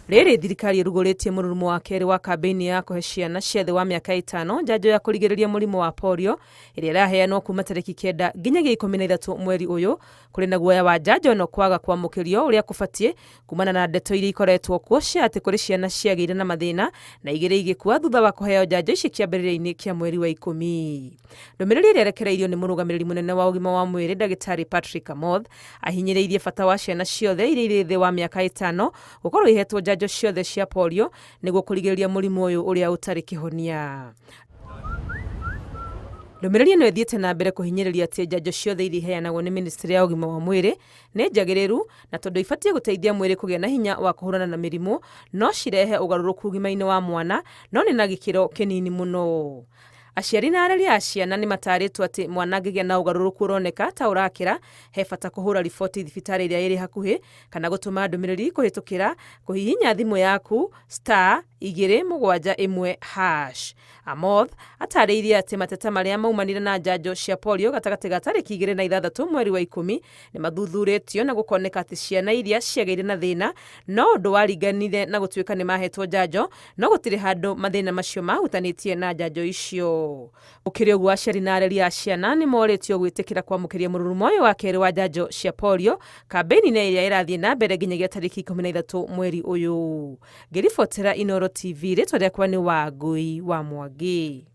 Rĩrĩ thirikari ĩrugũrĩtie mũrurumo wa kerĩ wa kambĩini ya kũhe ciana cia thĩ wa mĩaka ĩtano njanjo ya kũrigĩrĩria mũrimũ wa polio ĩrĩa ĩraheanwo kuma tarĩki 9 nginyagia 13 mweri ũyũ, kũrĩ na guoya wa njanjo ĩno kwaga kwamũkĩrio ũrĩa kũbatiĩ kumana na ndeto iria ikoretwo kuo cia atĩ kũrĩ ciana ciagĩire na mathĩna na igĩrĩ igĩkua thutha wa kũheo njanjo ici kĩambĩrĩria-inĩ kĩa mweri wa ikũmi. Ndũmĩrĩri ĩrĩa ĩrekereirio nĩ mũrũgamĩrĩri mũnene wa ũgima wa mwĩrĩ ndagĩtarĩ Patrick Amoth ahinyĩrĩirie bata wa ciana ciothe iria irĩ thĩ wa mĩaka ĩtano gũkorwo ihetwo njanjo ciothe cia polio nĩguo kũrigĩrĩria mũrimũ ũyũ ũrĩa ũtarĩ kĩhonia. Ndũmĩrĩri ĩno ĩthiĩte na mbere kũhinyĩrĩria atĩ njanjo ciothe iria iheanagwo nĩ ministry ya ũgima wa mwĩrĩ nĩ njagĩrĩru na tondũ ibatiĩ gũteithia mwĩrĩ kũgĩa na hinya wa kũhũrana na mĩrimũ no cirehe ũgarũrũku ũgima-inĩ wa mwana no nĩ na gĩkĩro kĩnini mũno. Aciari na areri a ciana nĩ matarĩtwo atĩ mwana angĩgĩa na ũgarũrũku ũroneka ta ũrakĩra, he bata kũhũra riboti thibitarĩ ĩrĩa ĩrĩ hakuhĩ kana gũtũma ndũmĩrĩri kũhĩtũkĩra kũhihinya thimũ yaku star 271 hash. Amoth atarĩirie atĩ mateta marĩa maumanire na njanjo cia polio gatagatĩ ga tarĩki 2 na 6 mweri wa ikũmi nĩ mathuthurĩtio na gũkoneka atĩ ciana iria ciagĩire na thĩna no ũndũ waringanire na gũtuĩka nĩ mahetwo njanjo no gũtirĩ handũ mathĩna macio mahutanĩtie na njanjo icio. Gũkĩrĩ ũguo aciari na areri a ciana nĩ morĩtio gwĩtĩkĩra kwamũkĩria mũrurumo ũyũ wa kerĩ wa njanjo cia polio kambĩini-inĩ ĩrĩa ĩrathiĩ na mbere nginyagia tarĩki 13 mweri ũyũ. Ngĩribotera Inooro TV rĩtwa rĩakwa nĩ Wangũi wa Mwangi.